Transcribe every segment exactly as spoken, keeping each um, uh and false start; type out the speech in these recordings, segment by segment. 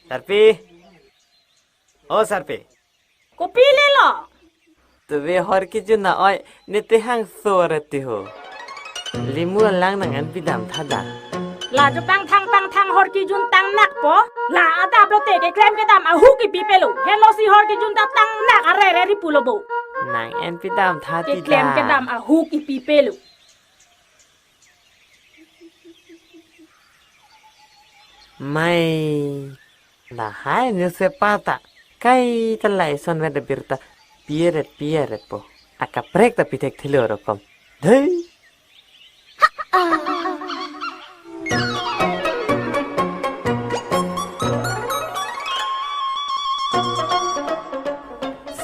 Sarpi. O Sarpi. Kopi lelo? Tuve hor kejun na oi, ne tehangso arati ho. Limu alang nang-en pidam tha da. La jo pangthang pangthang hor kejun tang nakpo. La adap lote keklem kedam ahu kipi pelo. Helo si hor kejun ta tang nak arere ri pulo bo. Nang-en pidam tha ti da. Keklem kedam ahu kipi pelo. Mai. Lahai newspaper ta kaita la ison vet abirta pieret pieret po. Akaprek ta pithekthelo rokom. Dei.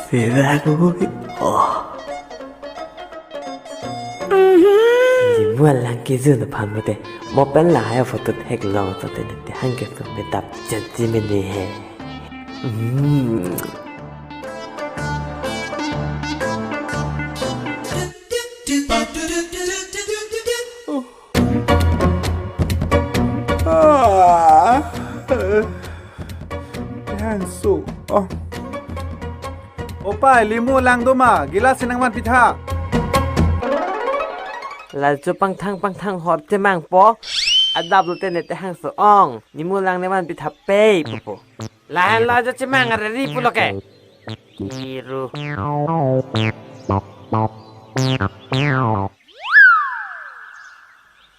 Sera ko. Oh. Limu alang kejun aphan mate. Mo pen lahai photo theklong to te te hang ke to me dap jati mene he. Hmm. Ah. Hangso. Oh. Opai, limu alang doma, gilas si nangvan pitha. La jo pangthang pangthang hor chemang po. Adap lote ne tehangso ong. Limu alang ne van pitha pei pupo. Lahen la jo chemang arere pulo ke. Kiru.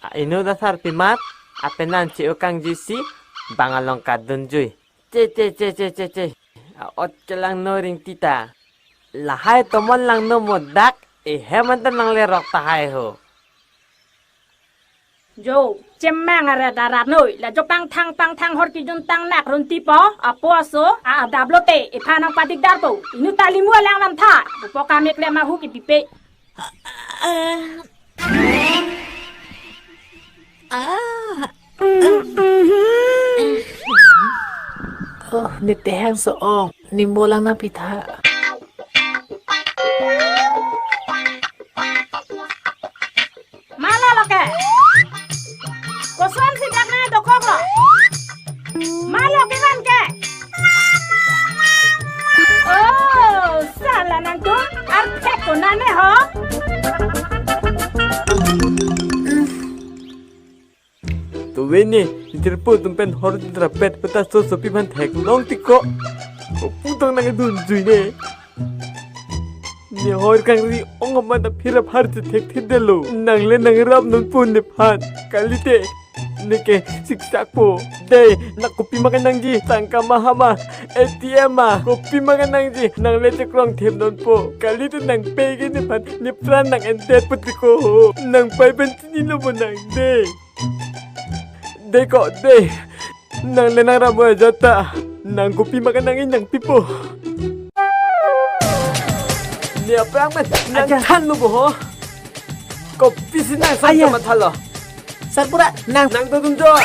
A, inut asarpi mat, apenan che-o kangjuisi, bang along kadunjui. Che, che, che, che, che, che. A, ot kelang no ring tita. Lahai tomon lang no modak, ehem anta nanglerok tahai ho. Jo, chemang are darat noi, la jo pangthang pangthang hor kejun tang nak runti po, apo aso, a adap lote, ephan nangpadikdar po, inut ta limu alang vantha, pupo kamek le mahu kipi pe. Oh, ne tehangso ong, limu alang nangpitha. Mala lo ke. Koson si dak na dokok lo. Mala ke man ke. Oh, sala nangtum arthek konane ho. Tuve ne, jirpo atum pen hor jitra pet peta so sopi aphan theklong tiko. Kopu tong nangdunjui ne. Ne hor kangri ong amat aphir aphar chethekthe detlo. Nang le nangrap nonpo nephan. Kalite. Neke siksak po. Dei, nang kopi ma kenangji, tangka ma ha ma, A T M ma, kopi ma kenangji, nang le chekrong them nonpo. Kalite nang pei ke nephan, nepran nang-endet po tiko. Nang pai pen chinilo bo nang dei. Dei ko, dei. Nang le nangrap mo ajat ta. Nang kopi ma kenangji nangpipo. Ne aphrang pen, nang Aja. Thanlo bo ho. Kopisi nang Aja. Samta mathalo. Sarpura, nang. Nang dodunjoi.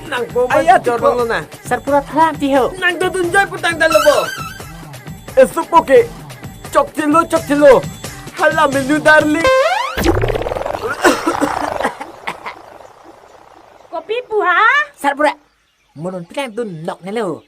Nang po Aja, jor tiko. Donglo na. Sarpura thalang ti ho. Nang dodunjoi putang talo bo. Esupo ke. Chokchelo, chokchelo. Hala menu darling. Kopi pu ha? Sarpura. Mo non pilang dun nok nelo.